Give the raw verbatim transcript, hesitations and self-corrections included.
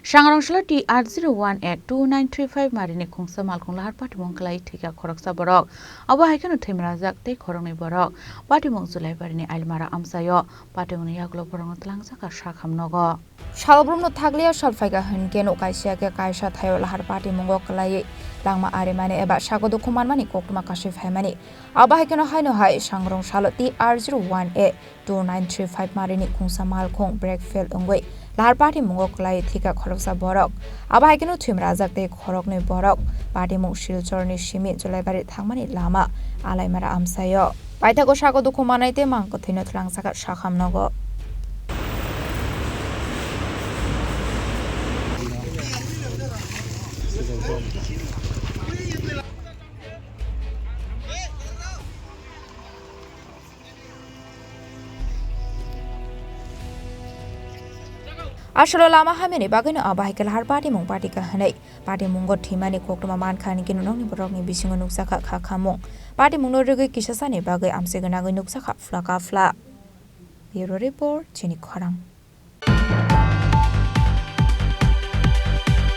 Sangrong salo T R zero one eight two nine three five marini khungsa malkhung lahar patimung kwlai thwikha khoroksa borok. Abo hai kheno thwimrajak tei khoroknwi borok. Patimung Julaibari ni Ailmara amchaio. Patimungni yagulo borokno twlangjakha sakham nogo. Salbrumno thakliya sal phaikha hinkhe no kaisa khe kaisa thaio lahar patimungo kwlaiwi langma arimani eba sago dukhu manmani koktwma kasui phaimani. Abo hai kheno haino hai sangrong salo T R zero one A two nine three five marini khungsa malkhung break fail wngwi lahar patimungo kwlai thwikha khoroksa borok. Abo hai kheno thwimrajak tei khoroknwi borok. Patimung Silchorni simi Julaibari thangmani lama Alaimara amchaio. Paithago sago dukhu manai tei mang kwthwino twlangjakha sakham nogo. Asolo lama hamyani bagwino abo hai khe lahar patimung patikha hwnwi patimungo thwimani koktwma mankha hinkhe nokni borokni bisingo nukjakha kha khamung. Patimungno rwgwi kisasani bagwi amchai gwnangwi nukjakha phlaka phla. Bureau Report, Chini Khorang.